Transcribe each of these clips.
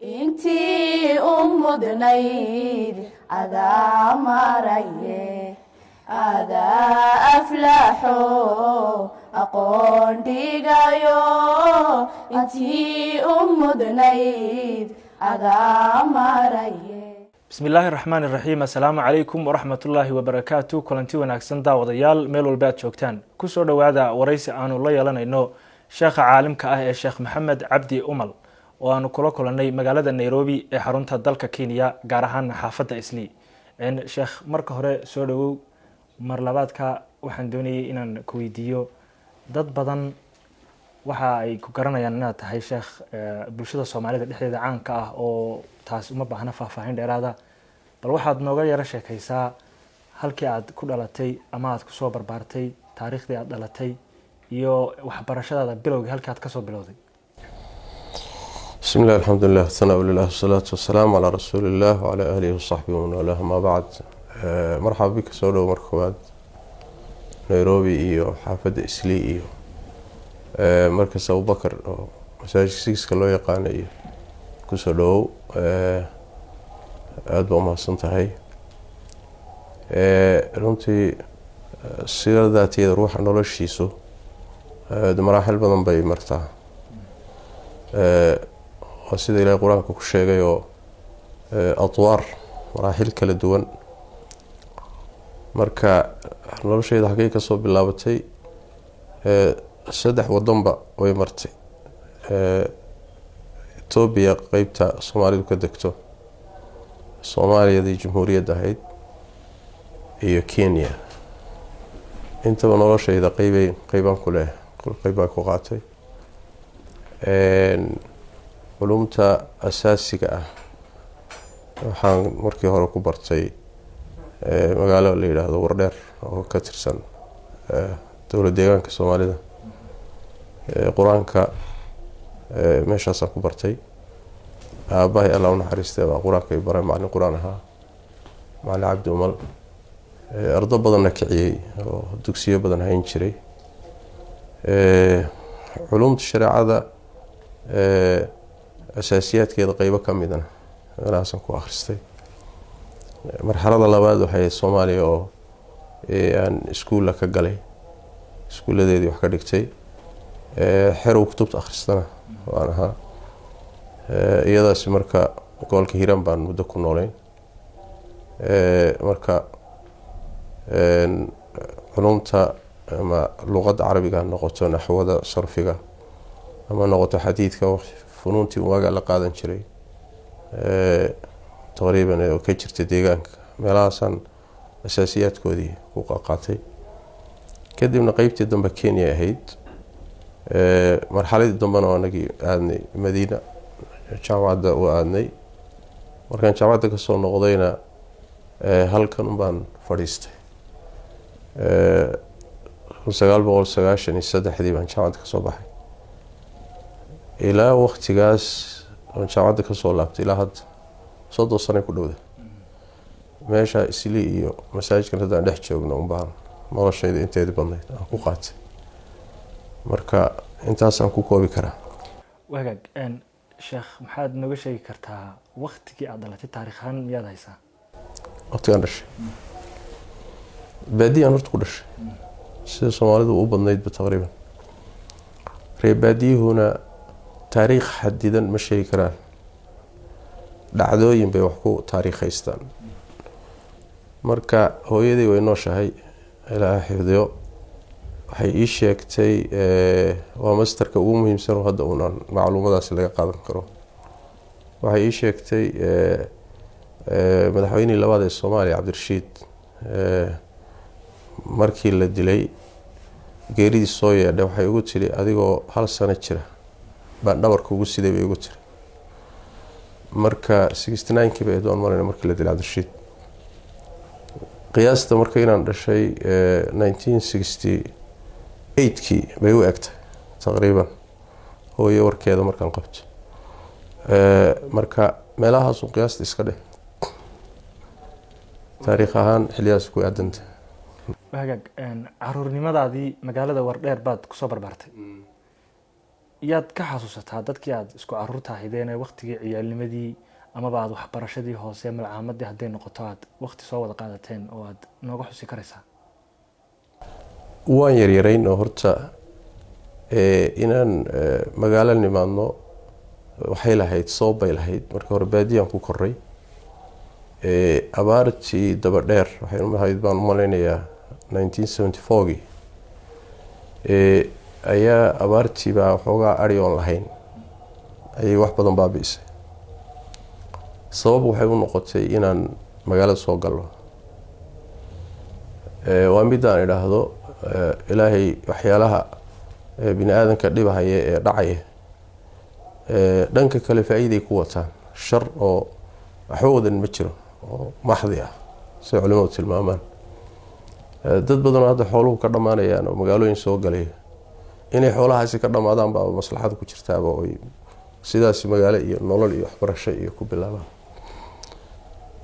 Intii u mudnayd adaa maraye, adaa aflaxo aqoon dhigayo. Intii u mudnayd adaa maraye. Bismi illaahi raxmaan iraxiim. Assalaamu calaykum waraxmatullaahi wabarakaatu. Kulanti wanaagsan, daawadayaal, meel walba aad joogtaan, kusoo dhowaada waraysi aanu la yeelanayno sheekha caalimka ah ee Sheekh Maxamed Cabdi Umal, oo aanu kula kulannay magaalada Nairobi ee xarunta dalka Kenya, gaar ahaan xaafadda Islii. Sheekh, marka hore soo dhowow. Mar labaadka waxaan doonayay inaan ku weydiiyo, dad badan waxa ay ku garanayaan inaad tahay sheekh bulshada Soomaalida dhexdeeda caanka ah, oo taas uma baahna faahfaahin dheeraada. Bal waxaad nooga yaro sheekaysaa halkii aad ku dhalatay ama aad kusoo barbaartay, taariikhdii aad dhalatay iyo waxbarashadaada bilowgii, halkii aad kasoo bilowday. Bismi illah, alxamdulilah, thanaa lilah, wasalaatu wasalaamu calaa rasuuli illah wacalaa aalihi wasaxbihi waman walaah, amaa bacd. Marxaba bika, soo dhow marka koowaad Nairobi iyo xaafadda Islii iyo markas Abubakar oo masaajidka Sigiska loo yaqaano iyo kusoo dhowow. Aada baa umahadsan tahay. Runtii sira daatiyada ruuxa noloshiisu maraaxil badan bay martaa. Waa sida Ilahay Qur-aanka ku sheegay oo atwaar, maraaxil kala duwan. Marka nolosheyda xaggey kasoo bilaabatay? Saddex wadanba way martay: Etoobiya, qeybta Soomaalidu ka degto, Soomaaliyadii jamhuuriyadda ahayd, iyo Kenya. Intaba nolosheyda qeybay qeybaan ku leh, qeyb baan ku qaatay. Culumta asaasiga ah waxaan markii hore ku bartay magaalo la yidhaahdo Wardheer oo ka tirsan dowlad deegaanka Soomaalida. Qur-aanka meeshaasaan ku bartay. Aabahay, Allah unaxariistay, baa qur-aanka i baray, macalin qur-aan ahaa, Macalin Cabdi Umal, ardo badanna kiciyey oo dugsiyo badan hayn jiray. Culumta shareecada asaasiyaadkeeda qeybo ka midana meelahaasaan ku akhristay. Marxalada labaad waxay Soomaaliya oo aan iskuulla ka galay, iskuulladeedii wax ka dhigtay, xerow kutubta akhristana waan ahaa iyadaasi. Marka gobolka Hiiraan baan muddo ku nooleyn. Marka culumta ama luqadda Carabiga ha noqoto, naxwada, sarfiga, ama noqoto xadiidka, funuuntii waagaa la qaadan jiray taqriiban oo ka jirta deegaanka, meelahaasaan asaasiyaadkoodii ku qaqaatay. Kadibna qeybtii dambe Kenya ahayd. Marxaladii dambena anagii aadnay Madiina, jaamacadda u aadnay. Markaan jaamacadda kasoo noqdayna halkan unbaan fadhiistay. 1993-dii baan jaamacadda kasoo baxay. Ilaa waktigaas oon jaamacadda kasoo laabtay ilaa hadda, 30 sanay ku dhowda, meesha Islii iyo masaajidkan haddaan dhex joogno unbaan noloshayda inteedii badnayd aan ku qaatay. Marka intaasaan ku koobi karaa. Wagaag sheekh, maxaad nooga sheegi kartaa waktigii aad dhalatay? Taarikh ahaan miyaad haysaa? Waqtigaan dhashay baadiyaan horta ku dhashay, sida Soomaalidu u badnaydba taqriiban. Reer baadiyuhuna taariikh xadidan ma sheegi karaan, dhacdooyin bay wax ku taariikhaystaan. Marka hooyadii way nooshahay, Ilaaha xifdiyo, waxay ii sheegtay, waa mastarka ugu muhiimsan oo hadda uunaan macluumadaasi laga qaadan karo, waxay ii sheegtay madaxweynihii labaad ee Soomaaliya, Cabdirashiid, markii la dilay, geeridii soo yeedhay, waxay igu tiri, "Adigoo hal sano jira baan dhabarka ugu siday," bay igu tiri. Marka 69-kii bay doon marayna markii la dilay Cabdirashiid. Qiyaasta marka inaan dhashay 1968-kii bay u egtahay taqriiban, hooyo warkeeda markaan qabto. Marka meelahaasun qiyaasta iska dheh, taariikh ahaan xiliyahaas ku aadanta. Hagaag, caruurnimadaadii magaalada Wardheer baad kusoo barbaartay. Yaad ka xasuusataa dadkii aad isku caruurta ahaydeen ee waktigii ciyaalnimadii amaba aad waxbarashadii hoose, malcaamadii hadday noqoto, aad wakti soo wada qaadateen oo aad nooga xusi karaysaa? Waan yaryarayn oo horta inaan magaalo nimaadno waxay lahayd sabab bay lahayd. Marka hore baadiyaan ku koray. Abaartii daba dheer waxay ahayd baan umalaynayaa 1974gii ayaa abaartii baa waxoogaa ari oon lahayn ayay wax badan baabi'isay. Sabab waxay u noqotay inaan magaalada soo galno. Waa midaan idhaahdo Ilaahay waxyaalaha bini aadanka dhibahaya ee dhacaya dhanka kale faa-iiday ku wataan. Shar oo waxba wadan ma jiro oo maxdi ah, siday culimadu tilmaamaan. Dad badanoo hadda xooluhu ka dhammaanayaan oo magaalooyin soo galaya, inay xoolahaasi ka dhammaadaan baaba maslaxada ku jirtaaba, oy sidaas magaalo iyo nolol iyo waxbarasho iyo ku bilaabaan.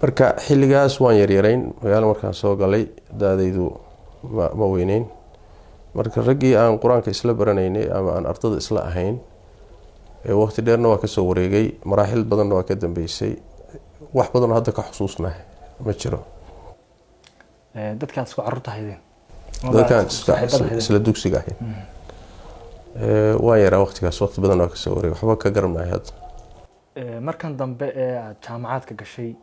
Marka xilligaas waan yaryarayn. Magaalo markaan soo galay da-daydu ma weyneyn. Marka raggii aan qur-aanka isla baranaynay ama aan ardada isla ahayn, waqti dheerna waa kasoo wareegay, maraaxil badanna waa ka dambeysay, wax badanoo hadda ka xusuusnahay ma jiro. Dadka aad isku caruurta ahaydeen? Dadkaan isla dugsiga ahayn waan yaraa waqtigaas, waqti badan waa kasoo wareegay, waxba ka garanahay hadda. Markan dambe ee aad jaamacaadka gashay,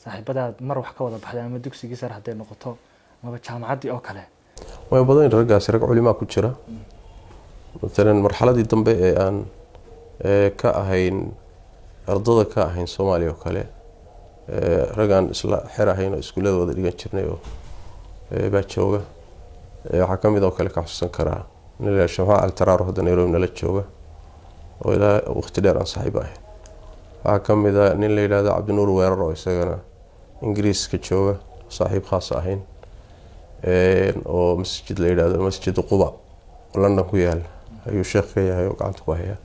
saaxiibadaad mar wax ka wada baxday ama dugsigii sare hadday noqoto amaba jaamacaddii oo kale? Way badan raggaasi, rag culimaa ku jira. Matalan marxaladii dambe ee aan ka ahayn ardada ka ahayn Soomaaliya oo kale, raggaan isla xer ahayn oo iskuullada wada dhigan jirnay oo baa jooga. Waxaa ka mid oo kale ka xusuusan karaa nin la yidhaha Shamxaa Altaraaro, hadda Nairobi nala jooga, oo ilaa waqti dheer aan saaxiib ahayn. Waxaa ka mid a nin la yidhahdo Cabdinuur Weerar oo isagana Ingiriiska jooga, saaxiib khaas ahayn, oo masjid la yidhahdo Masjid Quba oo London ku yaala ayuu sheekh ka yahay oo gacanta ku hayaa.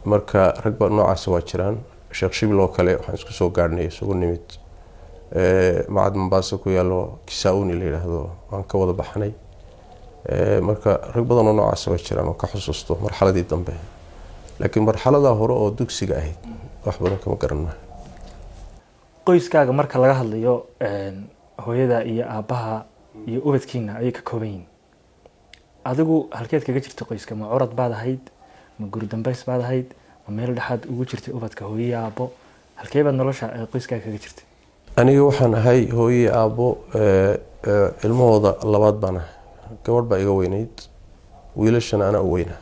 Marka ragba noocaasi waa jiraan. Sheekh Shibil oo kale waxaan isku soo gaadhnay, isugu nimid macad Mombasa ku yaalo, Kisauni la yidhaahdo, waan ka wada baxnay. Marka rag badan oo noocaasi waa jiraan oo ka xusuusto marxaladii dambe, laakiin marxaladaa hore oo dugsiga ahayd wax badan kama garan. Qoyskaaga marka laga hadlayo, hooyada iyo aabbaha iyo ubadkiina ayay ka kooban yihiin. Adigu halkeed kaga jirta qoyska? Ma curad baad ahayd, ma guri dambeys baad ahayd, ma meel dhexaad ugu jirtay ubadka hooyo iyo aabbo? Halkee baad nolosha qoyskaaga kaga jirtay? Aniga waxaan ahay hooyo iyo aabbo ilmahooda labaad baan ahay. Gabadh baa iga weyneyd, wiilashana anaa u weynaa.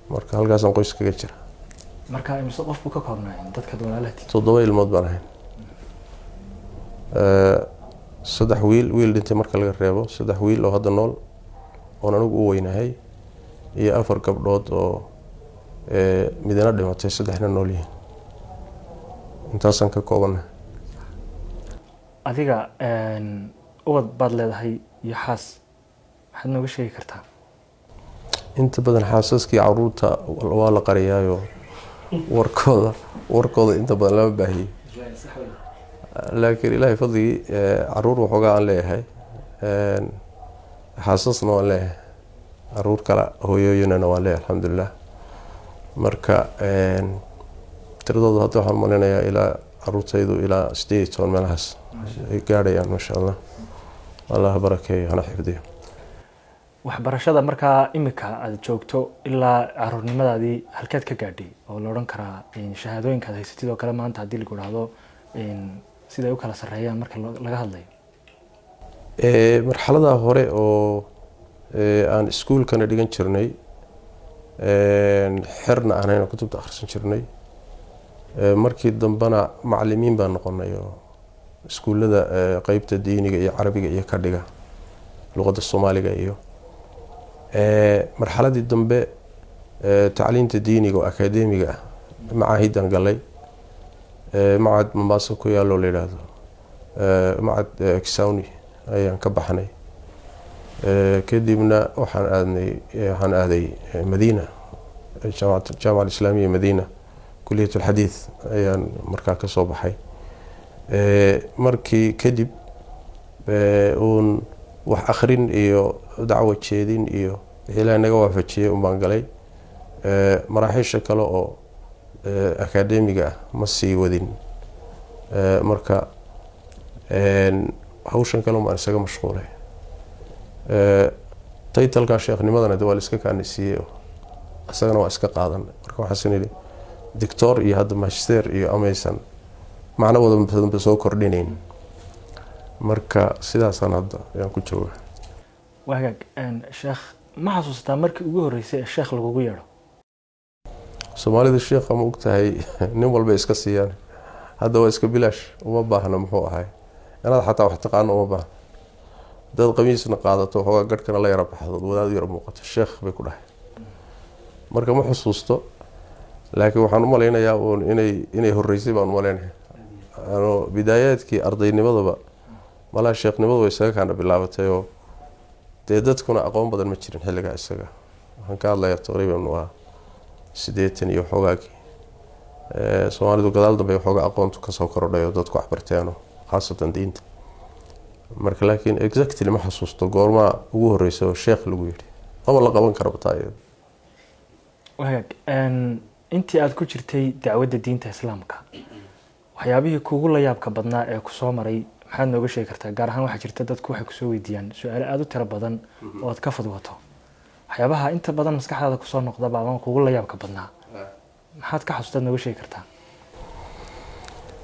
Marka halkaasaan qoys kaga jira. Marka imise qof buu ka koobnaa dadkaad walaalaha? 7 ilmood baan ahayn. 3 wiil, wiil dhintay marka laga reebo, 3 wiil oo hadda nool oon anigu u weynahay iyo 4 gabdhood oo midina dhimatay, 3na nool yihiin. Intaasaan ka koobannahay. Adiga ubad baad leedahay iyo xaas, maxaad nooga sheegi kartaa? Inta badan xaasaskii caruurta waa la qariyaayo, warkooda inta badan lama baahiyo. Laakiin Ilaahay fadligii caruur waxoogaa aan leeyahay, xaasasna waan leeyahay, caruur kale hooyooyinana waan leeyahay, alxamdulilah. Marka tiradooda hadda waxaan malinayaa ilaa caruurtaydu ilaa 18 meelahaas ay gaadhayaan, maasha Allah. Allah ha barakeeyo hana xifdiyo. Waxbarashada markaa imika aada joogto ilaa caruurnimadaadii halkeed ka gaadhay oo la odhan karaa shahaadooyinka aad haysatid oo kale maanta haddii lagu idhaahdo siday u kala sarreeyaan marka laga hadlayo? Marxalada hore oo aan iskuulkana dhigan jirnay, xerna aan hayno, kutubta akhrisan jirnay. Markii dambena macalimiin baan noqonay oo iskuullada qeybta diiniga iyo carabiga iyo ka dhiga luqadda Soomaaliga. Iyo marxaladii dambe tacliinta diiniga oo akadeemiga ah macaahidan galay, macad Mombasa ku yaalo la yidhaahdo macad Kisauni ayaan ka baxnay. Kadibna waxaan aadnay, waxaan aaday Madiina, Jaamaca Alislaamiya Madiina, kuliyat alxadiid ayaan markaa kasoo baxay. Markii kadib uun wax akhrin iyo dacwo jeedin iyo wixii Ilaahay naga waafajiyey un baan galay. Maraaxiisha kale oo akaademiga ah ma sii wadin. Marka hawshan kale umaan isaga mashquulay. Taytalkaa sheekhnimadana de waa la iska kaanisiiyey, isagana waa iska qaadan. Marka waxaasan idhi doctor iyo hadda magister iyo amaysan macno wada badanba soo kordhinayn. Marka sidaasaan hadda ayaan ku jooga. Waa hagaag. Sheekh, ma xasuusataa markii ugu horreysay ee sheekh lagugu yeedho? Soomaalida sheekha ma ogtahay, nin walba iska siiyaan. Hadda waa iska bilaash, uma baahna muxuu ahay inaad xataa wax taqaano, uma baahna. Hadaad qamiisna qaadato, waxoogaa garhkana la yara baxdo, wadaad yara muuqato, sheekh bay ku dhahay. Marka ma xusuusto, laakiin waxaan u malaynayaa uun inay horreysay baan u malaynaya. Ano bidaayaadkii ardaynimadaba malaa sheekhnimadu way isaga kaana bilaabatay, oo dee dadkuna aqoon badan ma jirin xilligaa isaga. Waxaan ka hadlayaa taqriiban waa 80 iyo waxoogaagii. Soomaalidu gadaal dambe waxoogaa aqoontu kasoo korodhay oo dadku waxbarteeno, khaasatan diinta. Marka laakiin exactly ma xasuusto goormaa ugu horeysa oo sheekh lagu yidhi, maba la qaban karaba taa iyada. Hagaag. Intii aada ku jirtay dacwadda diinta Islaamka, waxyaabihii kugu la yaabka badnaa ee kusoo maray maxaad nooga sheegi kartaa? Gaar ahaan waxaa jirta dadku waxay kusoo weydiiyaan su-aalo aada u tiro badan oo aad ka fudwato. Waxyaabaha inta badan maskaxdaada kusoo noqdaba ama kugu la yaabka badnaa maxaad ka xasuustaad nooga sheegi kartaa?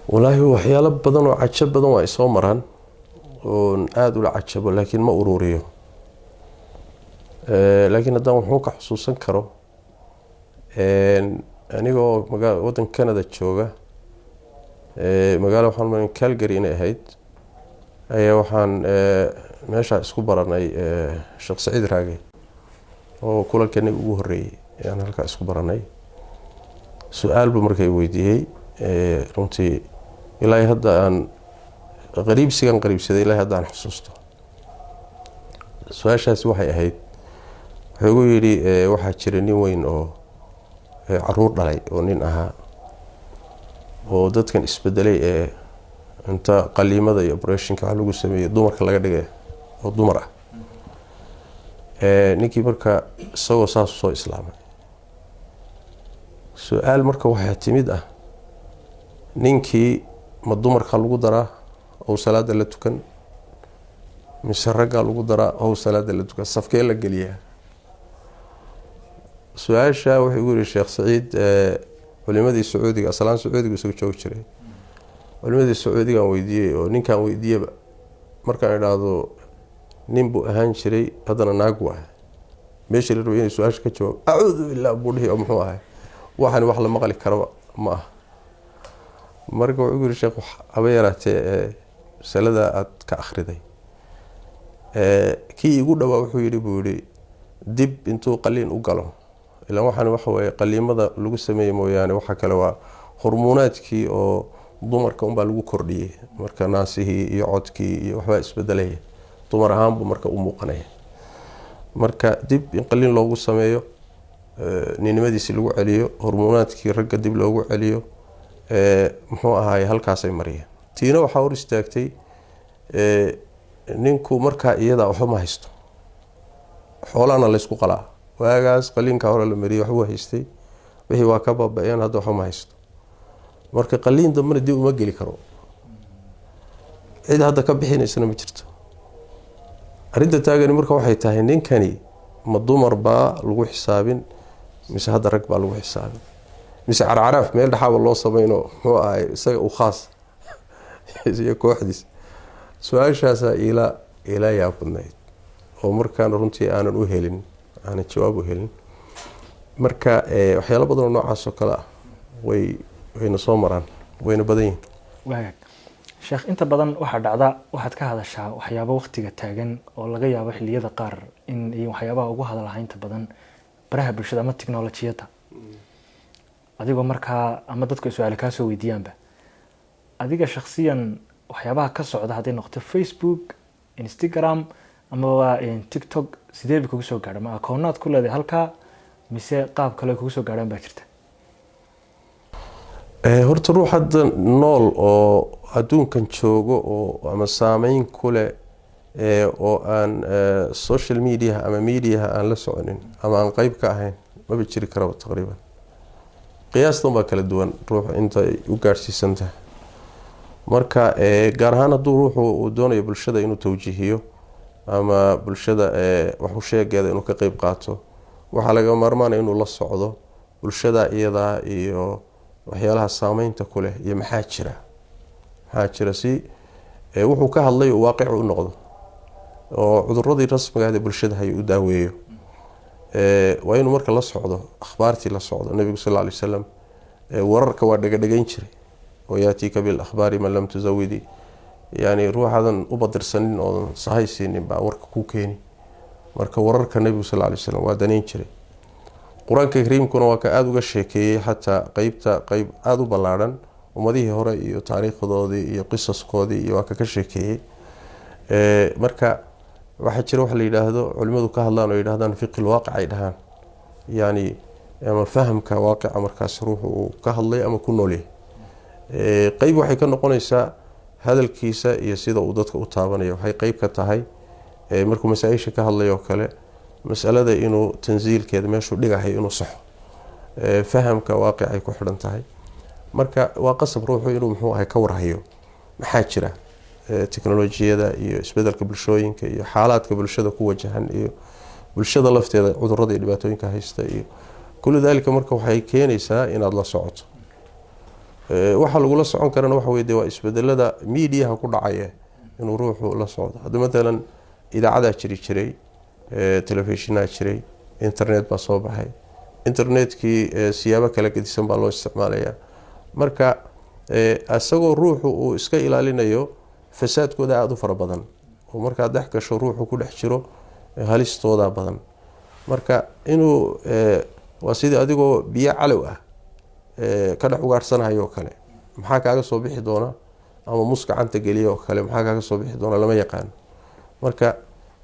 Walaahi, waxyaalo badan oo cajab badan waa isoo maraan oon aada ula cajabo, laakiin ma uruuriyo. Laakiin haddaan wuxuu ka xusuusan karo, anigoo wadanka Canada jooga, magaalo waxaan malin Calgary inay ahayd, ayaa waxaan meeshaa isku baranay Sheekh Saciid Raage, oo kulankeeni ugu horreeyey ayaan halkaa isku baranay. Su-aal buu marka i weydiiyey, runtii ilaa hadda aan qariibsigan qariibsaday, ilaa hadda aan xusuusto. Su-aashaasi waxay ahayd, wuxuu igu yidhi, waxaa jira nin weyn oo caruur dhalay oo nin ahaa oo dadkan isbedelay ee inta qaliimada iyo operationka wax lagu sameeyey dumarka laga dhigay oo dumar ah. Ninkii marka isagoo saas soo islaamay. Su-aal marka waxaa timid ah, ninkii ma dumarka lagu daraa oo salaada la tukan, mise raggaa lagu daraa oo salaada la tukan? Safkee la geliyaa? Su-aasha wuxuu igu yihi Sheekh Saciid, culimadii Sacuudiga, asalaan Sacuudiga isaga joogi jiray, culimadii Sacuudigaan weydiiyey oo ninkaan weydiiyaba markaan idhaahdo nin buu ahaan jiray, haddana naag waa, meeshii la rabay inay su-aasha ka jawaab, acuudu billah buu dhihi, oo muxuu ahay waxani, wax la maqli karaba ma aha. Marka wuxuu igu yihi, sheekh, haba yaraatee ee masalada aada ka akhriday, kii igu dhowaa wuxuu yidhi, buu yihi, dib intuu qaliin u galo, ilaan waxaan waxa weeye qaliimada lagu sameeyey mooyaane, waxa kale waa hormuunaadkii oo dumarka unbaa lagu kordhiyey. Marka naasihii iyo codkii iyo waxbaa isbedelaya, dumar ahaan buu marka u muuqanaya. Marka dib in qaliin loogu sameeyo, ninimadiisi lagu celiyo, hormuunaadkii ragga dib loogu celiyo, muxuu ahaay, halkaasay mariyeen. Tiina waxaa hor istaagtay, ninku markaa iyadaa waxba ma haysto, xoolahana laysku qalaa. Waagaas qaliinka hore la mariyey waxbuu haystay, wixii waa ka baaba-een, hadda waxba ma haysto. Marka qaliin dambena dib uma geli karo, cid hadda ka bixinaysana ma jirto. Arrinta taagani marka waxay tahay, ninkani ma dumar baa lagu xisaabin, mise hadda rag baa lagu xisaabin, mise carcaraaf meel dhexaaba loo sameyno, muxuu ahay, isaga uu khaas iyo kooxdiis? Su-aashaasaa ila yaab badnayd oo markaana runtii aanan u helin, aanan jawaab u helin. Marka waxyaalo badan oo noocaas oo kale ah wayna soo maraan, wayna badan yihin. Wagaag sheekh, inta badan waxaa dhacda waxaad ka hadashaa waxyaabo waktiga taagan oo laga yaabo xilliyada qaar in iyo waxyaabaha ugu hadalha inta badan baraha bulshada ama tiknolojiyadda, adigoo markaa ama dadku ay su-aale kaa soo weydiiyaanba. Adiga shaksiyan waxyaabaha ka socda, hadday noqoto Facebook, Instagram amaba TikTok, sidee bay kugu soo gaadha? Ma akoonaad ku leedahay halkaa, mise qaab kale ay kugu soo gaadhaan baa jirta? Horta ruux hadda nool oo adduunkan joogo oo ama saameyn ku leh oo aan social mediaha ama mediaha aan la soconin ama aan qeyb ka ahayn Maba jiri karaba taqriiban. Qiyaastan baa kala duwan ruuxu inta ay u gaadhsiisan tahay. Marka gaar ahaan hadduu ruuxu uu doonayo bulshada inuu tawjiihiyo ama bulshada wax u sheegeeda inuu ka qeyb qaato, waxaa laga maarmaanaya inuu la socdo bulshada iyadaa iyo waxyaalaha saameynta ku leh iyo maxaa jira, maxaa jira, si wuxuu ka hadlay uu waaqic u noqdo oo cuduradii rasmiga ah ee bulshada hay u daaweeyo. Waa inuu marka la socdo akhbaartii, la socdo. Nabigu sal alay wasalam wararka waa dhegadhegayn jiray, oo yaatiika bilakhbaari man lam tusawidi, yani ruuxaadan u badirsanin oodan sahay siinin baa warka ku keeni. Marka wararka nabigu sal alay wasalam waa danayn jiray. Qur-aanka kariimkuna waa ka aada uga sheekeeyey, xataa qeybta qeyb aada u ballaadhan ummadihii hore iyo taariikhdoodii iyo qisaskoodii iyo waa ka sheekeeyey. Marka waxaa jira waxa la yidhaahdo, culimadu ka hadlaan oo yidhahdaan fiqi lwaaqic ay dhahaan, yani ama fahamka waaqica markaas ruuxu uu ka hadlay ama ku noolyahay. Qeyb waxay ka noqonaysaa hadalkiisa iyo sida uu dadka u taabanayo. Waxay qeyb ka tahay markuu masaa-isha ka hadlay oo kale, masalada inuu tansiilkeeda meeshuu dhigahay inuu saxo, fahamka waaqicay ku xidhan tahay. Marka waa qasab ruuxu inuu muxuu ahay ka warhayo maxaa jira, teknolojiyada iyo isbedelka bulshooyinka iyo xaalaadka bulshada ku wajahan iyo bulshada lafteeda cudurada iyo dhibaatooyinka haysta iyo kullu daalika. Marka waxay keenaysaa inaad la socoto. Waxa lagula socon karana waxa wey dee waa isbedelada miidiyaha ku dhacaya inuu ruuxu la socdo. Hadda matalan idaacadaa jiri jiray, telefishinaa jiray, internet baa soo baxay. Internetkii siyaabo kala gedisan baa loo isticmaalayaa. Marka isagoo ruuxu uu iska ilaalinayo fasaadkooda aada u fara badan, oo markaad dhex gasho ruuxu ku dhex jiro halistooda badan. Marka inuu waa sidii adigoo biyo calow ah ka dhex ugaadhsanahayo oo kale, maxaa kaaga soo bixi doona? Ama mus gacanta geliya oo kale, maxaa kaaga soo bixi doona? Lama yaqaano. Marka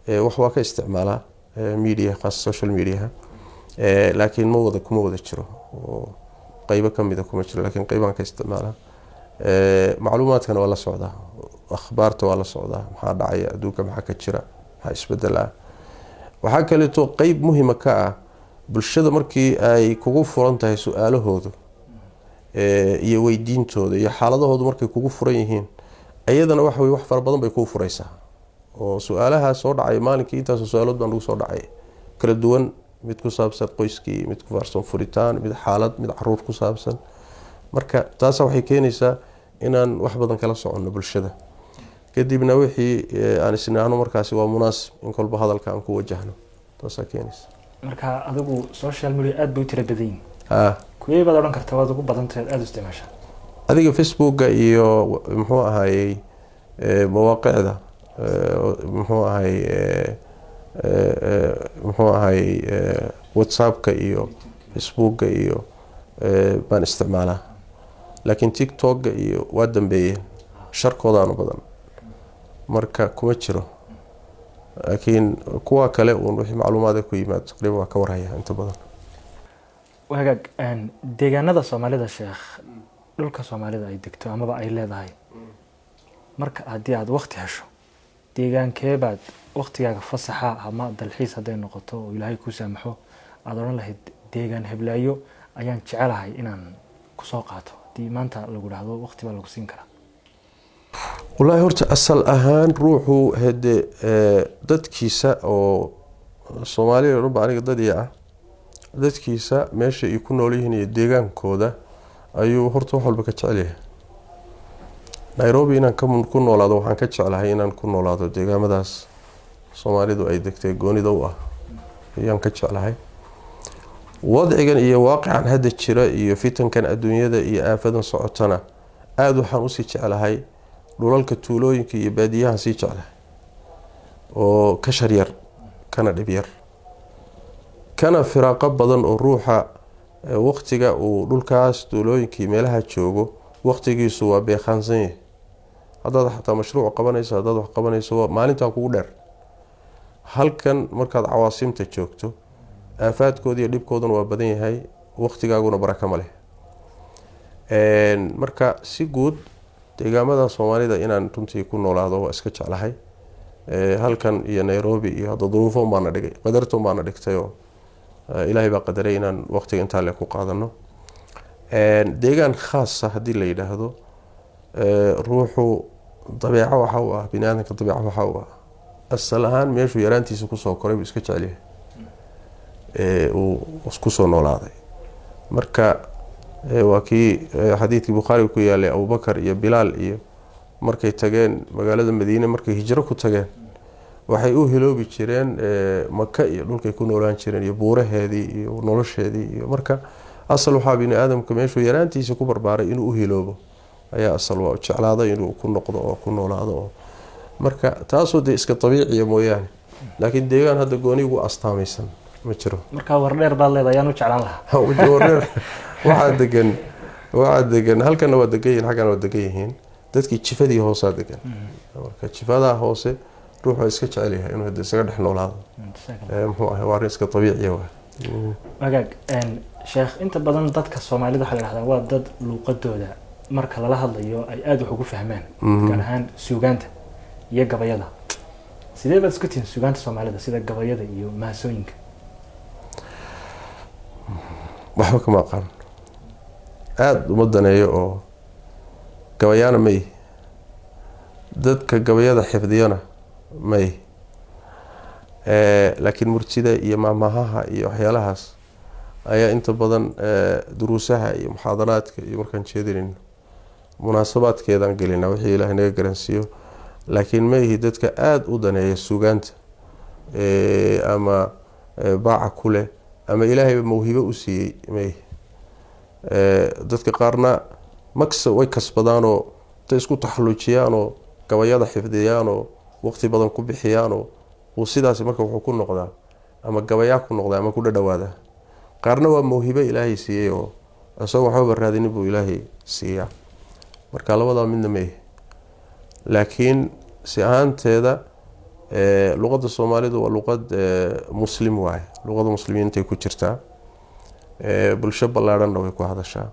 wax waa ka isticmaalaa media, khaas social mediaha, laakiin ma wada kuma wada jiro oo qeybo kamida kuma jiro, laakiin qeybaan ka isticmaalaa. Macluumaadkana waa la socdaa, akhbaarta waa la socdaa, maxaa dhacaya adduunka, maxaa ka jira, maxaa isbedel ah. Waxaa kaleeto qeyb muhima ka ah bulshada markii ay kugu furan tahay su-aalahoodu iyo weydiintooda iyo xaaladahoodu markay kugu furan yihiin, iyadana waxa wey wax fara badan bay kuu furaysaa. Oo su-aalaha soo dhacay maalinkii, intaasoo su-aalood baan ugu soo dhacay kala duwan, mid ku saabsan qoyskii, mid ku saabsan furitaan, mid xaalad, mid caruur ku saabsan. Marka taasa waxay keenaysaa inaan wax badan kala soconno bulshada, kadibna wixii aan isnaahno markaasi waa munaasib in kolba hadalka aan ku wajahno, taasaa keenaysa. Marka adigu social media aada bay u tira badan yihin, kuwee baad odhan kartaa waad ugu badantahay, aada u isticmaashaa? Adiga Facebooka iyo muxuu ahayey mawaaqicda muxuu ahay muxuu ahay WhatsAppka iyo Facebooka iyo baan isticmaalaa, laakiin TikTokga iyo waa dambeeyeen, sharkoodaanu badan, marka kuma jiro. Laakiin kuwa kale uun wixii macluumaada ku yimaado taqriiban waa ka warhaya inta badan. Hagaag. Deegaanada Soomaalida, sheekh, dhulka Soomaalida ay degto amaba ay leedahay, marka haddii aada wakti hesho, deegaankee baad waktigaaga fasaxa ama dalxiis hadday noqoto oo Ilaahay ku saamaxo aada odhan lahayd deegaan heblaayo ayaan jecelahay inaan kusoo qaato, haddii maanta lagu dhahdo wakti baa lagu siin karaa? Wallaahi horta asal ahaan ruuxu hede dadkiisa oo Soomaaliya o dhan ba aniga dadii ah, dadkiisa meesha ay ku nool yihiin iyo deegaankooda ayuu horta wax walba ka jecel yahay. Nairobi inaan ku noolaado waxaan ka jeclahay inaan ku noolaado deegaamadaas Soomaalidu ay degtay goonida u ah ayaan ka jeclahay. Wadcigan iyo waaqican hadda jira iyo fitankan adduunyada iyo aafadan socotana aada waxaan usii jeclahay dhulalka tuulooyinka iyo baadiyahan sii jeclahay, oo ka sharyar kana dhib yar kana firaaqo badan, oo ruuxa waqtiga uu dhulkaas tuulooyinkii meelaha joogo waqtigiisu waa beeqaansan yahay. Haddaad xataa mashruuc qabanayso, haddaad wax qabanayso, maalintaa kugu dheer. Halkan markaad cawaasimta joogto aafaadkooda iyo dhibkooduna waa badan yahay, waqtigaaguna baraka ma leh. Marka si guud deegaamada Soomaalida inaan runtii ku noolaado waa iska jeclahay. Halkan iyo Nairobi iyo hadda duruufo baana dhigay, qadartoon baana dhigtayoo Ilaahay baa qadaray inaan waqtiga intaa le ku qaadano. Deegaan khaasa haddii la yidhaahdo, ruuxu dabeeco waxa u ah, bini aadamka dabeeco waxa u ah, asal ahaan meeshuu yaraantiisa kusoo koray buu iska jecelyahay, uu kusoo noolaaday. Marka waa kii xadiidkii Bukhaariga ku yaalay, Abubakar iyo Bilaal iyo markay tageen magaalada Madiine, markay hijro ku tageen, waxay u hiloobi jireen Maka iyo dhulkay ku noolaan jireen iyo buuraheedii iyo nolosheedii. Iyo marka asal waxaa bini aadamka meeshuu yaraantiisa ku barbaaray inuu u hiloobo ayaa asal waa jeclaaday inuu ku noqdo oo ku noolaado. Oo marka taasoo dee iska dabiiciya mooyaane, laakiin deegaan hadda goonigu astaamaysan ma jiro. Markaa Wardheer baad leedahay ayaan u jeclaan lahaa. Wardheer waxaa degan halkana waa degan yihiin, xaggana waa degan yihiin. Dadkii jifadii hoosaa degan. Marka jifadaa hoose ruux waa iska jecel yahay inuu hada isaga dhex noolaado. Muxuu ahay, waa arrin iska dabiiciya waa. Wagaag sheekh, inta badan dadka Soomaalida waxaa la dhahdaa waa dad luuqadooda marka lala hadlayo ay aada wax ugu fahmaan, gaar ahaan suugaanta iyo gabayada. Sidee baad isku tihiin suugaanta Soomaalida, sida gabayada iyo mahasooyinka? Waxba kama aqaan, aada uma daneeyo oo gabayaana may, dadka gabayada xifdiyana may, laakiin murtida iyo maahmaahaha iyo waxyaalahaas ayaa inta badan duruusaha iyo muxaadaraadka iyo markaan jeedinayno munaasabaadkeedaan gelinaa, wixii Ilaahay naga garansiiyo. Laakiin ma ihi dadka aada u daneeya suugaanta ama baaca ku leh ama Ilaahayba mawhibo u siiyey, ma ihi. Dadka qaarna maksa way kasbadaanoo intay isku taxalluujiyaanoo gabayada xifdiyaanoo waqti badan ku bixiyaanoo uu sidaasi marka wuxuu ku noqdaa ama gabayaa ku noqdaa ama ku dhadhawaadaa. Qaarna waa mawhibo Ilaahay siiyey oo isagoo waxbaba raadinin buu Ilaahay siiyaa. Marka labadaa midna ma ihi, laakiin si ahaanteeda luqadda Soomaalidu waa luqad muslim waaye, luqada muslimiintay ku jirtaa, bulsho ballaadhanna way ku hadashaa.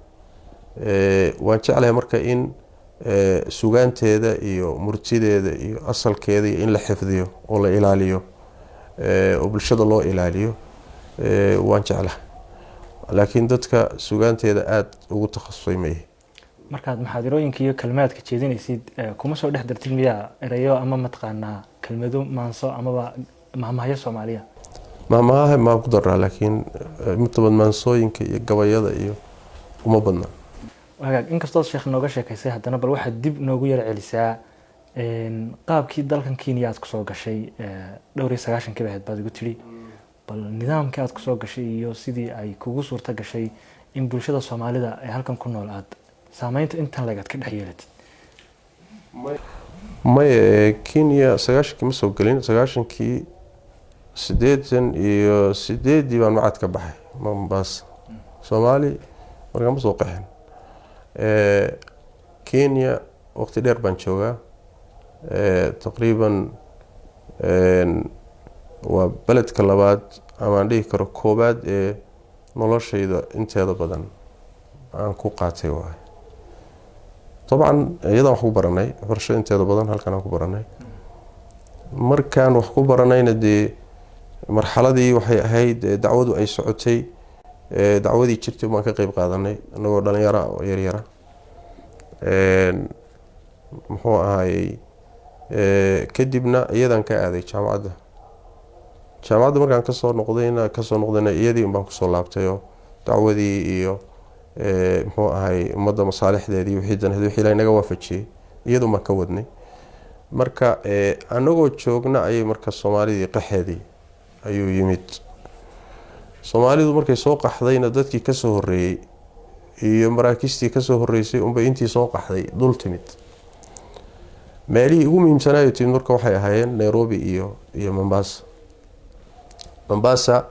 Waan jeclahay marka in sugaanteeda iyo murtideeda iyo asalkeeda iyo in la xifdiyo oo la ilaaliyo oo bulshada loo ilaaliyo waan jeclahay, laakiin dadka sugaanteeda aada ugu takhasusay ma ihi. Markaad maxaadirooyinka iyo kelmaadka jeedinaysid, kuma soo dhex dartid miyaa erayo ama mataqaanaa kelmado maanso amaba mahmahyo Soomaaliya? Mahmahaha maan ku daraa, laakiin inta badan maansooyinka iyo gabayada iyo uma badna. Wagaag, inkastood sheekh nooga sheekaysay, haddana bal waxaad dib noogu yar celisaa qaabkii dalkan Kenya aad kusoo gashay. Dhowr iyo sagaashankii bay ahayd baad igu tidhi. Bal nidaamkii aad kusoo gashay iyo sidii ay kugu suurta gashay in bulshada Soomaalida ee halkan ku nool aad saameynta intan leeg aad ka dhex yeelatid. Maya, Kenya 90kii ma soo gelin. 90kii, 88-dii baan macad ka baxay Mombasa. Soomaali markaa ma soo qaxin. Kenya waqti dheer baan joogaa, taqriiban waa beledka labaad amaan dhihi karo koobaad ee noloshayda inteeda badan aan ku qaatay waay. Dabcan iyadaan wax ku baranay, waxbarasho inteeda badan halkan aan ku baranay. Markaan wax ku baranayna dee marxaladii waxay ahayd dacwadu ay socotay, dacwadii jirtay baan ka qeyb qaadanay inagoo dhalinyara oo yaryara. Muxuu ahaayey, kadibna iyadaan ka aaday jaamacadda. Jaamacadda markaan kasoo noqdayna iyadii unbaan kusoo laabtayoo dacwadii iyo muxuu ahay ummadda masaalixdeedii, wixii danaheed, wixii Ilahay naga waafajiyey, iyadun baan ka wadnay. Marka anagoo joogna ayay marka Soomaalidii qaxeedii ayuu yimid. Soomaalidu markay soo qaxdayna dadkii kasoo horeeyey iyo maraakiistii kasoo horeysay unbay intii soo qaxday dul timid. Meelihii ugu muhiimsanaayo timid marka waxay ahaayeen Nairobi iyo Mombasa. Mombasa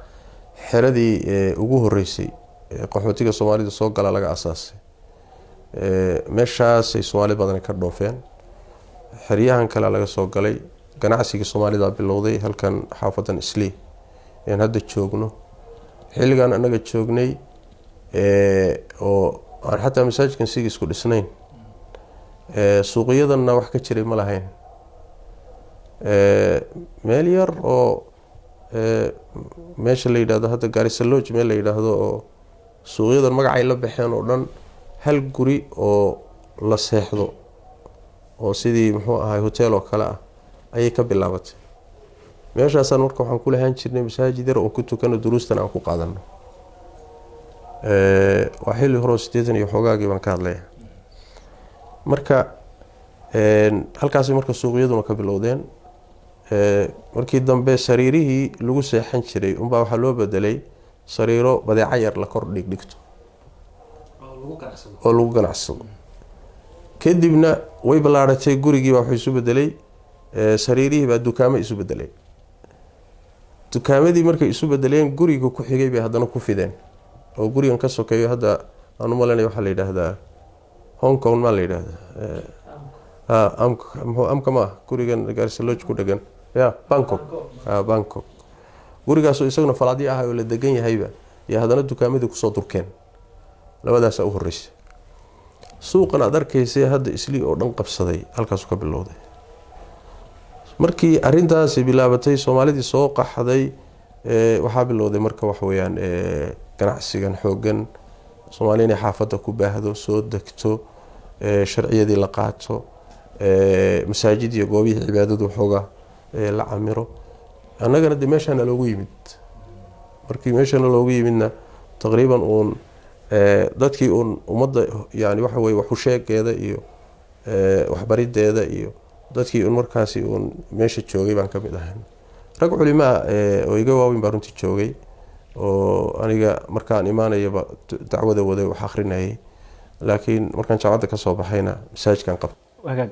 xeradii ugu horeysay ee qaxootiga Soomaalida soo gala laga asaasay, meeshaasay Soomaali badani ka dhoofeen. Xeryahan kale laga soo galay, ganacsigii Soomaalida bilowday halkan xaafadan Islii een hadda joogno. Xilligan anaga joognay oo aan xataa masaajidkan siga isku dhisnayn, suuqyadanna wax ka jiray ma lahayn. Meel yar oo Meesha la yidhahdo hadda Garissa Lodge, meel la yidhaahdo oo suuqyadan magacay la baxeen oo dhan, hal guri oo la seexdo oo sidii muxuu ahay hotel oo kale ah ayay ka bilaabatay. Meeshaasaan marka waxaan ku lahaan jirnay masaajid yar oon ku tukano, duruustan aan ku qaadano. Waa xilli horeo 80 iyo xoogaagii baan ka hadlaya. Marka halkaasi marka suuqyaduna ka bilowdeen. Markii dambe sariirihii lagu seexan jiray unbaa waxaa loo bedelay sariiro badeeco yar la kor dhigdhigto oo lagu ganacsado. Kadibna way ballaaratay, gurigiibaa wuxuu isu bedelay, sariirihii baa dukaamo isu bedelay. Dukaamadii markay isu bedeleen, guriga ku xigay bay haddana ku fideen, oo gurigan ka sokeeyo hadda aan u malanaya waxaa la yidhaahdaa Hong Kong maa la yidhaahdaa, muxuu amka ma ah gurigan Garissa Lodge ku dhegan ya, Bangkok, Bangkok. Gurigaasoo isaguna falaadyo ah oo la degan yahayba iyo haddana dukaamadii kusoo durkeen. Labadaasaa u horreysay. Suuqan aad arkaysay hadda Islii oo dhan qabsaday halkaasuu ka bilowday. Markii arintaasi bilaabatay, Soomaalidii soo qaxday, waxaa bilowday marka waxa weyaan ganacsigan xoogan, Soomaali inay xaafadda ku baahdo, soo degto, sharciyadii la qaato, masaajid iyo goobihii cibaadadu waxoogaa la camiro. Annagana de meeshaana loogu yimid. Markii meeshana loogu yimidna, taqriiban uun dadkii uun ummadda yani waxa weye waxusheegeeda iyo waxbarideeda iyo dadkii uun markaasi uun meesha joogay baan ka mid ahay. Rag culimaa oo iga waaweyn baa runtii joogay, oo aniga markaan imaanayaba dacwada waday, wax akrinayay, laakiin markaan jaamacadda kasoo baxayna masaajidkan qabta. Wagaag,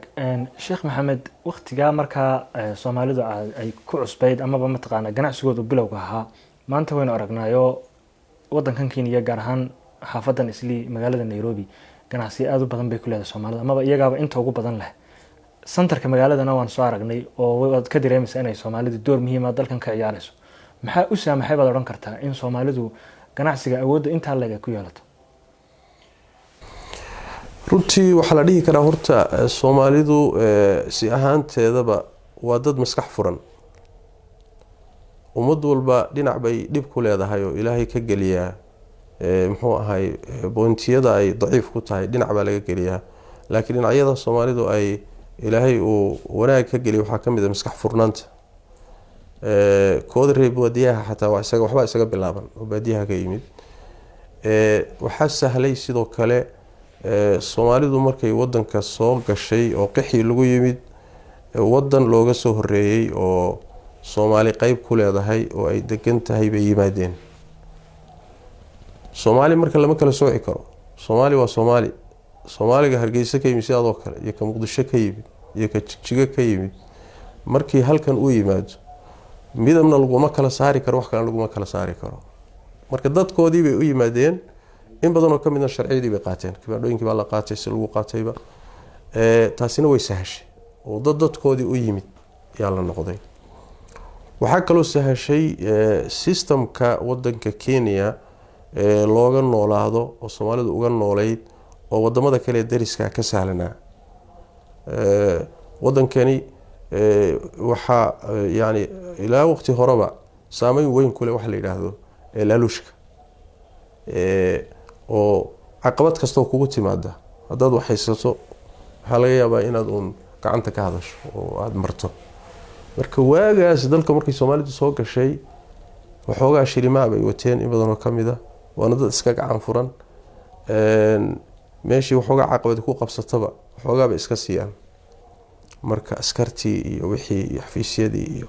Sheekh Maxamed, waktigaa markaa Soomaalidu ay ku cusbayd amaba mataqaana ganacsigoodu bilowga ahaa, maanta waynu aragnaayo wadankan Kenya, gaar ahaan xaafadan Islii, magaalada Nairobi, ganacsiyo aada u badan bay ku leedahay Soomaalida, amaba iyagaaba inta ugu badan leh. Centerka magaaladana waan soo aragnay oo waad ka dareemaysaa inay Soomaalidu door muhiima dalkan ka ciyaarayso. Maxaa u saamaxay baad odhan kartaa in Soomaalidu ganacsiga awoodda intaa leeg ay ku yeelato? Runtii waxaa la dhihi karaa horta Soomaalidu si ahaanteedaba waa dad maskax furan. Ummad walba dhinac bay dhib ku leedahay oo Ilaahay ka geliyaa, muxuu ahay, boontiyada ay daciif ku tahay dhinac baa laga geliyaa, laakiin dhinacyada Soomaalidu ay Ilaahay uu wanaag ka geliya waxaa ka mid a maskax furnaanta. Kooda reer baadiyaha xataa waa isaga waxbaa isaga bilaaban oo baadiyaha ka yimid. Waxaa sahlay sidoo kale, Soomaalidu markay wadanka soo gashay oo qixii lagu yimid, wadan looga soo horeeyey oo Soomaali qeyb ku leedahay oo ay degan tahay bay yimaadeen. Soomaali marka lama kala sooci karo, Soomaali waa Soomaali. Soomaaliga Hargeysa ka yimid sidaadoo kale iyo ka Muqdisho ka yimid iyo ka Jigjigo ka yimid, markii halkan uu yimaado, midabna laguma kala saari karo, wax kalena laguma kala saari karo. Marka dadkoodii bay u yimaadeen, in badanoo ka midna sharciyadii bay qaateen, kibaadhooyinkii baa la qaatay si lagu qaatayba. Taasina way sahashay oo dad dadkoodii u yimid yaa la noqday. Waxaa kaloo sahashay systemka wadanka Kenya looga noolaado oo Soomaalidu uga nooleyd oo wadamada kale ee dariska ka sahlanaa. Wadankani waxaa yani ilaa waqti horeba saameyn weyn kule waxa la yidhaahdo laaluushka, oo caqabad kastoo kugu timaada haddaad wax haysato, waxaa laga yaabaa inaad uun gacanta ka hadasho oo aada marto. Marka waagaas dalka markay Soomaalidu soo gashay, waxoogaa shilimaa bay wateen in badanoo ka mid a, waana dad iska gacan furan. Meeshii waxoogaa caqabad ku qabsataba waxoogaa bay iska siiyaan. Marka askartii iyo wixii iyo xafiisyadii iyo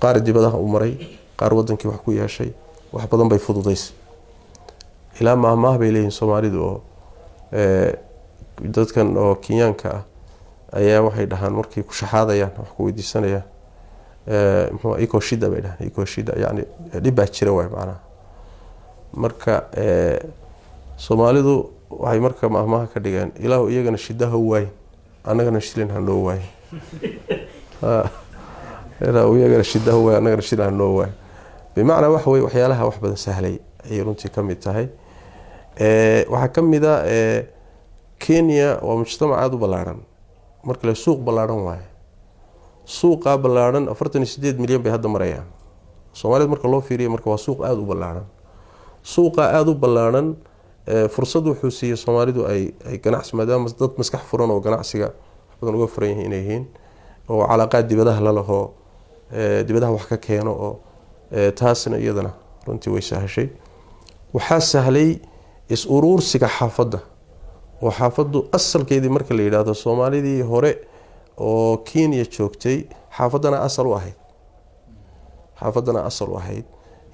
qaar dibadaha u maray, qaar wadankii wax ku yeeshay, wax badan bay fududaysay. Ilaa maahmaah bay leeyihiin Soomaalidu oo dadkan oo Kenyaanka ah ayaa waxay dhahaan markay ku shaxaadayaan, wax ku weydiisanayaan, muxuu "iko shida" bay dhahaan. "Iko shida" yani dhib baa jira waay macnaha. Marka Soomaalidu waxay marka maahmaaha ka dhigeen, "Ilaahu iyagana shida ha waayin, annagana shilin ha noo waayin. Ilaahu iyagana shida ha waayin, annagana shilin ha noo waayin." Bimacnaa waxa weye waxyaalaha wax badan sahlay ayay runtii ka mid tahay. Waxaa ka mid a Kenya waa mujtamac aada u ballaaran. Marka le suuq ballaaran waaye, suuqaa ballaaran 48 milyan bay hadda marayaan. Soomaalida marka loo fiiriyo marka waa suuq aada u ballaaran. Suuqa aada u ballaaran fursad wuxuu siiyey Soomaalidu ay ganacsi, maadaama dad maskax furan oo ganacsiga wax badan uga furan yihiin inay yihiin, oo calaaqaad dibadaha lalaho, dibadaha wax ka keeno, oo taasna iyadana runtii way sahashay. Waxaa sahlay is-uruursiga xaafadda, oo xaafaddu asalkeedii marka la yidhaahdo Soomaalidii hore oo Kenya joogtay xaafaddana asal u ahayd, xaafaddana asal u ahayd.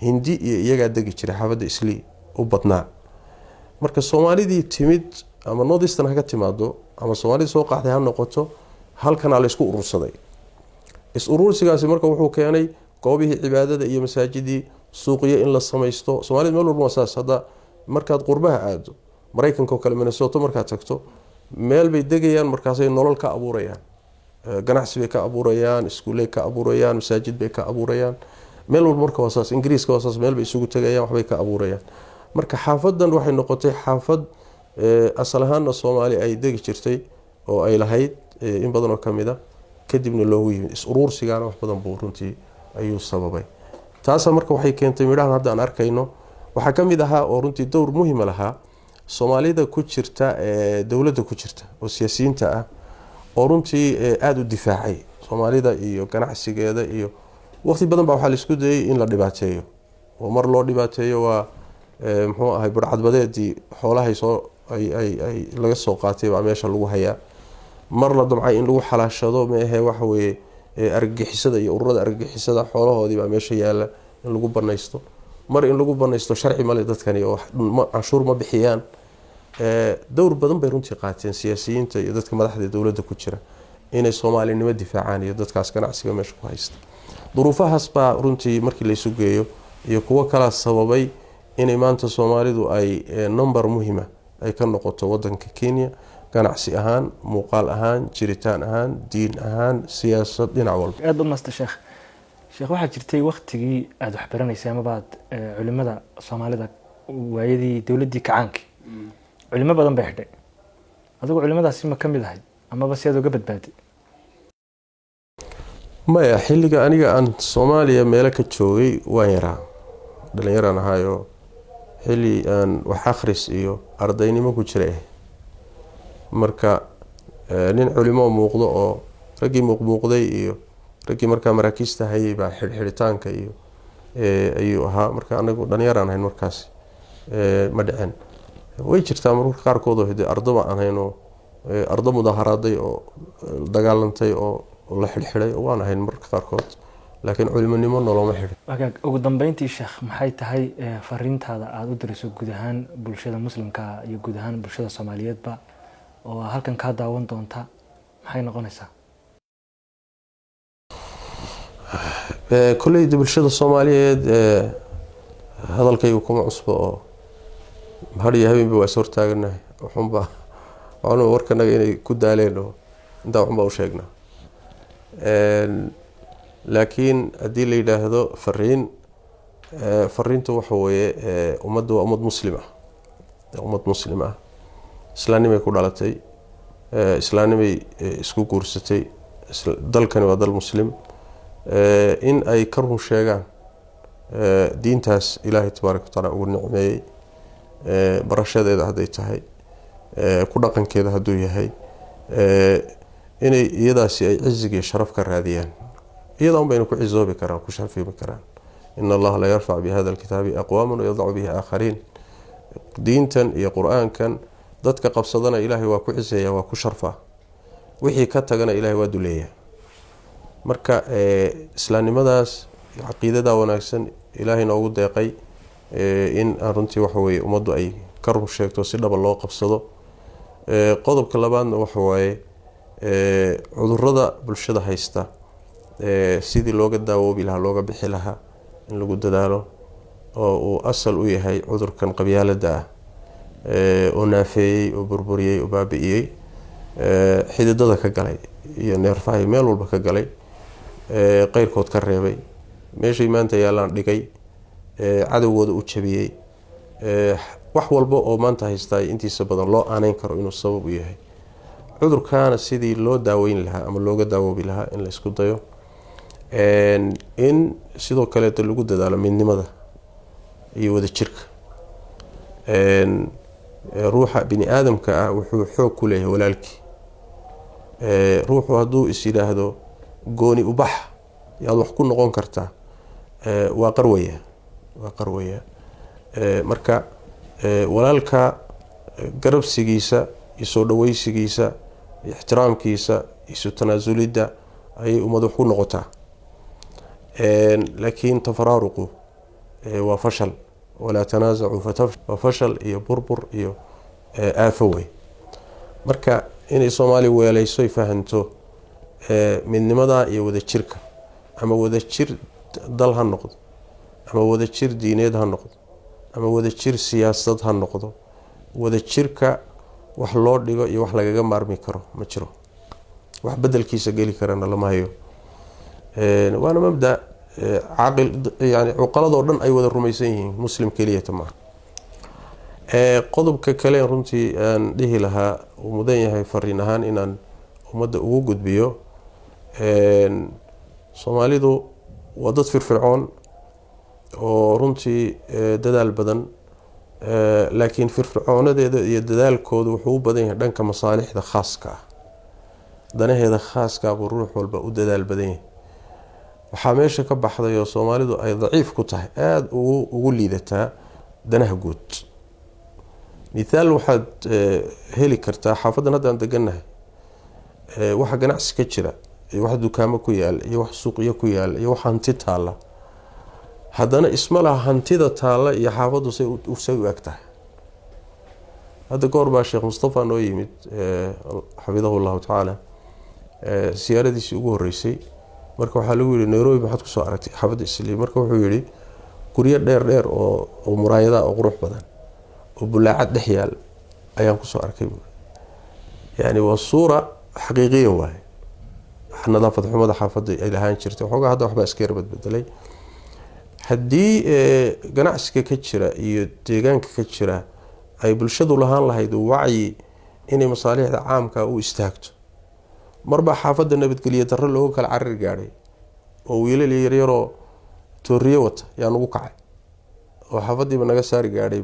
Hindi iyo iyagaa degi jiray xaafadda Islii u badnaa. Marka Soomaalidii timid, ama North Eastern ha ka timaado ama Soomaalidii soo qaxday ha noqoto, halkanaa laysku urursaday. Is-uruursigaasi marka wuxuu keenay goobihii cibaadada iyo masaajidii, suuqyo in la samaysto. Soomaalida meel walba waa saas. Hadda markaad qurbaha aado, Maraykanka oo kale, Minnesota markaad tagto, meel bay degayaan, markaasay nolol ka abuurayaan, ganacsi bay ka abuurayaan, iskuuley ka abuurayaan, masaajid bay ka abuurayaan. Meel walba marka waa saas. Ingiriiska waa saas, meel bay isugu tegayaan, waxbay ka abuurayaan. Marka xaafadan waxay noqotay xaafad asal ahaana Soomaali ay degi jirtay oo ay lahayd in badan oo kamid a, kadibna loogu yimid. Is-uruursigaana wax badan buu runtii ayuu sababay. Taasa marka waxay keentay midhahan hadda aan arkayno. Waxaa ka mid ahaa oo runtii dowr muhima lahaa Soomaalida ku jirta ee dowladda ku jirta oo siyaasiyiinta ah, oo runtii aada u difaacay Soomaalida iyo ganacsigeeda. Iyo waqti badan baa waxaa laisku dayay in la dhibaateeyo, oo mar loo dhibaateeyo waa muxuu ahay burcadbadeedii xoolahay soo ay laga soo qaatay baa meesha lagu hayaa. Mar la damcay in lagu xalaashado maehe, waxa weeye argagixisada iyo ururada argagixisada xoolahoodii baa meesha yaala in lagu banaysto. Mar in lagu banaysto sharci male dadkani oo canshuur ma bixiyaan. Dowr badan bay runtii qaateen siyaasiyiinta iyo dadka madaxda dowladda ku jira inay Soomaalinimo difaacaan iyo dadkaas ganacsiga meesha ku haysta. Duruufahaas baa runtii markii laysu geeyo iyo kuwo kalaa sababay inay maanta Soomaalidu ay number muhima ay ka noqoto wadanka Kenya, ganacsi ahaan, muuqaal ahaan, jiritaan ahaan, diin ahaan, siyaasad, dhinac walba. Aad baad maasta, sheekh. Sheekh, waxaa jirtay waktigii aada wax baranaysay amabaad culimada Soomaalida, waayadii dowladdii kacaankii, culimo badan bay xidhay. Adigu culimadaasi ma ka mid ahayd amaba si aad uga badbaaday? Maya, xilliga aniga aan Soomaaliya meelo ka joogay waan yaraa, dhalinyaraan ahaayo, xilli aan wax akhris iyo ardaynimo ku jiray. Marka nin culimo muuqdo oo raggii muuqmuuqday iyo raggii markaa maraakiista hayay baa xidhxidhitaanka iyo ayuu ahaa. Marka anagu dhalinyaraan ahayn markaas, ma dhicin. Way jirtaa mararka qaarkood oo dee ardaba aan hayn oo ardo mudaharaaday oo dagaalantay oo la xidhxidhay waan ahayn mararka qaarkood, laakiin culimonimo noloma xidhin. Wagaag, ugu dambeyntii sheekh, maxay tahay fariintaada aada u dirayso guud ahaan bulshada Muslimka iyo guud ahaan bulshada Soomaaliyeedba oo halkan kaa daawan doonta? Maxay noqonaysaa? Kolleyda bulshada Soomaaliyeed hadalkaygu kuma cusbo, oo har iyo habeenba waa is hortaaganahay. Waxunba waxunba warkanaga inay ku daaleen oo intaa waxunbaa u sheegnaa. Laakiin haddii la yidhaahdo fariin, fariintu waxa weeye ummadda waa ummad Muslim ah, ummad Muslim ah, islaamnimay ku dhalatay, islaamnimay isku guursatay, dalkani waa dal Muslim. In ay ka run sheegaan diintaas Ilaahay tabaaraka watacaala ugu nicmeeyey, barashadeeda hadday tahay, ku dhaqankeeda hadduu yahay, inay iyadaasi ay ciziga iyo sharaf ka raadiyaan. Iyada un bayna ku cizoobi karaan, ku sharfimi karaan. In Allaha la yarfac bihada alkitaabi aqwaaman wayadacu bihi aakhariin. Diintan iyo Qur-aankan dadka qabsadana Ilaahay waa ku ciseeya, waa ku sharfaa, wixii ka tagana Ilaahay waa duleeya. Marka islaamnimadaas, caqiidada wanaagsan Ilaahay noogu deeqay, in aan runtii waxa weye ummaddu ay ka run sheegto, si dhaba loo qabsado. Qodobka labaadna waxa waaye cudurada bulshada haysta sidii looga daawoobi lahaa, looga bixi lahaa, in lagu dadaalo, oo uu asal u yahay cudurkan qabyaalada ah oo naafeeyey oo burburiyey oo baabi'iyey, xididada ka galay iyo neerfahay meel walba ka galay, qeyrkood ka reebay, meeshay maanta yaalaan dhigay, cadowgooda u jabiyey. Wax walba oo maanta haystaa intiisa badan loo aaneyn karo inuu sabab u yahay cudurkaana, sidii loo daaweyn lahaa ama looga daawoobi lahaa in la isku dayo. In sidoo kaleeto lagu dadaalo midnimada iyo wadajirka. Ruuxa bini aadamka ah wuxuu xoog ku leeyahay walaalkii. Ruuxu hadduu is yidhaahdo gooni ubax yaad wax ku noqon kartaa, waa qarwaya, waa qarwaya. Marka walaalka garabsigiisa, isoo dhaweysigiisa, ixtiraamkiisa, isu tanaasulidda ayay ummad wax ku noqotaa. Laakiin tafaraaruqu waa fashal. Walaa tanaasacuu fatafshal, waa fashal iyo burbur iyo aafo wey. Marka inay Soomaali weelayso, fahanto midnimada iyo wadajirka, ama wadajir dal ha noqdo, ama wadajir diineed ha noqdo, ama wadajir siyaasad ha noqdo, wadajirka wax loo dhigo iyo wax lagaga maarmi karo ma jiro, wax bedelkiisa geli karana lama hayo. Waana mabda caaqil, yani cuqaladoo dhan ay wada rumaysan yihiin, muslim keliyata maaha. Qodobka kale runtii aan dhihi lahaa uu mudan yahay fariin ahaan inaan ummadda ugu gudbiyo, Soomaalidu waa dad firfircoon oo runtii dadaal badan, laakiin firfircoonadeeda iyo dadaalkoodu wuxuu u badan yahay dhanka masaalixda khaaska ah. Danaheeda khaaska buu ruux walba u dadaal badan yahay. Waxaa meesha ka baxday oo Soomaalidu ay daciif ku tahay, aada ugu liidataa danaha guud. Mithaal, waxaad heli kartaa xaafaddan haddaan degannahay waxa ganacsi ka jira iyo wax dukaamo ku yaal iyo wax suuqyo ku yaal iyo wax hanti taalla, haddana isma laha hantida taalla iyo xaafaddu say u eg tahay. Hadda goor baa Sheekh Mustafa noo yimid, xafidahu Llahu tacaala, siyaaradiisii ugu horeysay. Marka waxaa lagu yihi, "Nairobi maxaad kusoo aragtay xaafadda Islii?" Marka wuxuu yihi, "Guryo dheer dheer oo muraayada oo qurux badan oo bulaacad dhex yaal ayaan kusoo arkay," buuri. Yani waa suura xaqiiqiya waaye nadaafad xumada xaafadda ay lahaan jirtay. Waxoogaa hadda waxbaa iska yar badbedelay. Haddii ganacsiga ka jira iyo deegaanka ka jira ay bulshadu lahaan lahayd wacyi inay masaalixda caamka u istaagto, marbaa xaafadda nabadgeliya darro looga kala carir gaadhay oo wiilal yaryaroo tooriyo wata yaa nagu kacay oo xaafaddiiba naga saari gaadhay.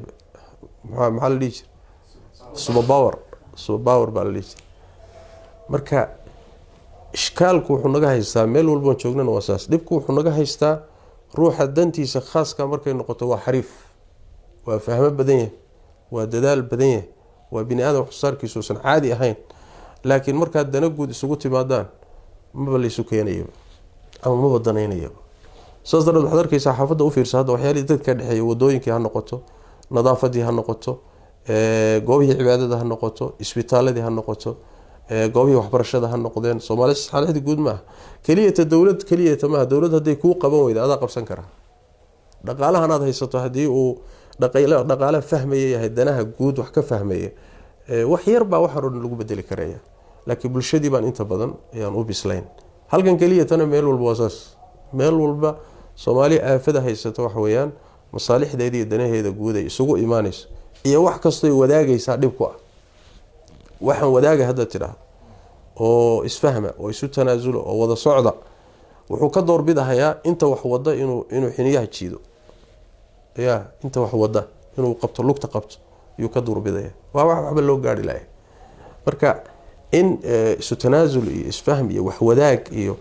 Maxaa la dhihi jiray? Subapower, subapower baa la dhihi jiray. Marka ishkaalku wuxuu naga haystaa meel walboon joognana waa saas. Dhibku wuxuu naga haystaa ruuxa dantiisa khaaska markay noqoto waa xariif, waa fahmo badan yahay, waa dadaal badan yahay, waa bini aadam waxsoosaarkiisu uusan caadi ahayn. Laakiin markaad dana guud isugu timaadaan, maba laysu keenayaba ama maba danaynayaba. Saas darteed waxaad arkaysaa xaafadda, u fiirsa hadda, waxyaalihii dadka ka dhexeeya, wadooyinkii ha noqoto, nadaafadii ha noqoto, goobihii cibaadada ha noqoto, isbitaaladii ha noqoto, goobihii waxbarashada ha noqdeen, Soomaali xaalixdii guud maaha keliyata, dowlad keliyata maaha. Dowlad hadday kuu qaban weyda, adaa qabsan karaa. Dhaqaalahan aad haysato haddii uu dhaqaale fahmaya yahay, danaha guud wax ka fahmaya, wax yar baa waxaan oo dhan lagu bedeli karaya. Laakiin bulshadii baan inta badan ayaan u bislayn. Halkan keliyatana, meel walba waa saas. Meel walba Soomaali aafada haysata waxa weeyaan masaalixdeeda iyo danaheeda guud ay isugu imaanayso iyo wax kastoy wadaagaysaa dhib ku ah. Waxaan wadaaga hadda tidhaahdo oo isfahma oo isu tanaasulo oo wada socda, wuxuu ka doorbidahayaa inta wax wada inuu xiniyaha jiido, ya inta wax wada inuu qabto, lugta qabto ayuu ka doorbidaya. Waa wax waxba loo gaari lahay. Marka in isu tanaasul iyo isfahm iyo waxwadaag iyo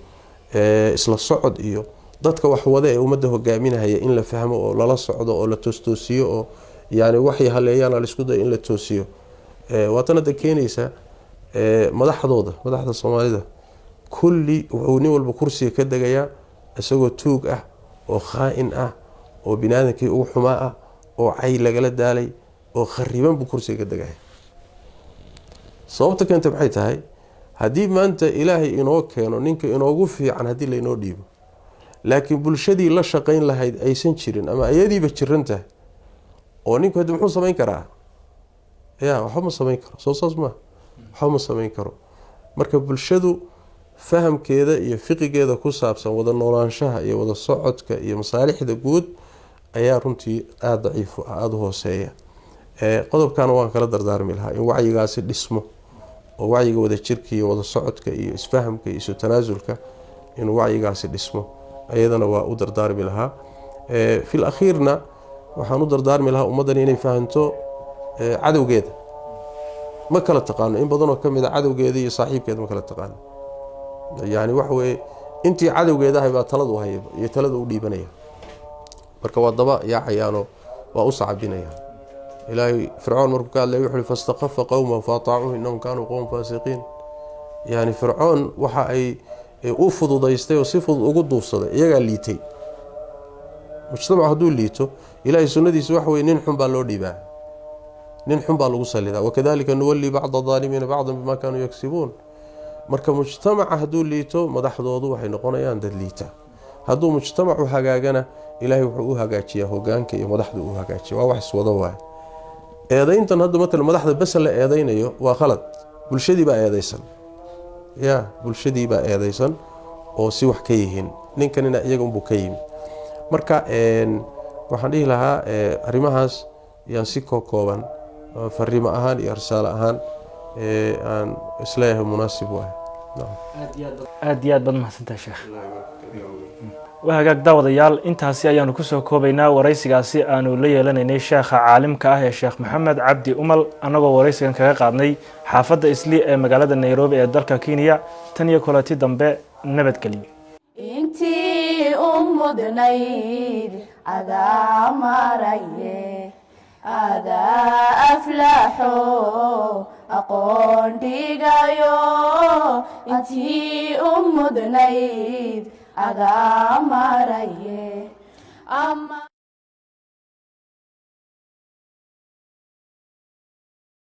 isla socod iyo dadka waxwada ee ummadda hogaaminahaya in la fahmo oo lala socdo oo la toostoosiyo oo yani waxay haleeyaan laisku dayo in la toosiyo, waatan hadda keenaysa madaxdooda, madaxda Soomaalida kulli wuxuu nin walba kursiga ka degayaa isagoo tuug ah oo khaa-in ah oo biniaadamkii ugu xumaa ah oo cay lagala daalay oo khariban buu kursiga ka degaya. Sababta keenta maxay tahay? Haddii maanta Ilaahay inoo keeno ninka inoogu fiican, haddii lainoo dhiibo, laakiin bulshadii la shaqayn lahayd aysan jirin ama ayadiiba jiran tahay, oo ninku haddi muxuu samayn karaa? Ya, waxba ma samayn karo. Soo saas maaha? Waxba ma samayn karo. Marka bulshadu fahamkeeda iyo fiqigeeda ku saabsan wada noolaanshaha iyo wada socodka iyo masaalixda guud ayaa runtii aada daciif u ah, aada u hooseeya. Qodobkana waan kala dardaarmi lahaa in wacyigaasi dhismo oo wacyiga wadajirka iyo wada socodka iyo isfahamka iyo isu tanaasulka Inuu wacyigaasi dhismo ayadana waa u dardaarmi lahaa. Fil akhiirna waxaan u dardaarmi lahaa ummaddani inay fahanto cadowgeeda. Ma kala taqaano, in badanoo ka mid a cadowgeeda iyo saaxiibkeeda ma kala taqaano. Yani waxa weeye, intii cadowgeeda ahay baa taladu haya iyo talada u dhiibanaya. Marka waa daba yaacayaanoo waa u sacabinayaan. Ilaahay Fircoon markuu ka hadlay wuxuu uhi: "Fastakafa qowmahu faataacuuhu innahum kaanuu qowman faasiqiin." Yani Fircoon waxa ay u fududaystay oo si fudud ugu duufsaday iyagaa liitay. Mujtamac hadduu liito, Ilaahay sunnadiisa waxa weye nin xun baa loo dhiibaa, nin xun baa lagu salidaa. "Wakadalika nuwalli bacda aalimiina bacdan bima kaanuu yagsibuun." Marka mujtamaca hadduu liito, madaxdoodu waxay noqonayaan dad liita. Hadduu mujtamacu hagaagana, Ilaahay wuxuu u hagaajiyaa hogaanka iyo madaxdu u hagaajiya. Waa wax iswada waay. Eedayntan hadda matalan madaxda besa la eedaynayo waa khalad. Bulshadii baa eedaysan, ya bulshadii baa eedaysan oo si wax ka yihiin. Ninkanina iyaga unbuu ka yimi. Marka waxaan dhihi lahaa arrimahaas yaan si kokooban fariimo ahaan iyo risaalo ahaan aan isleeyahay munaasib waay. Aad iyo aad baad mahadsantahay, sheekh. Waa hagaag, daawadayaal, intaasi ayaanu kusoo koobaynaa waraysigaasi aanu la yeelanaynay sheekha caalimka ah ee Sheekh Maxamed Cabdi Umal, annagoo waraysigan kaga qaadnay xaafadda Isli ee magaalada Nairobi ee dalka Kenya. Tan iyo kulanti dambe, nabadgelyo. Intii u mudnayd adaa maraye, adaa aflaxo aqoon dhigayo. Intii u mudnayd adaa maraye ama.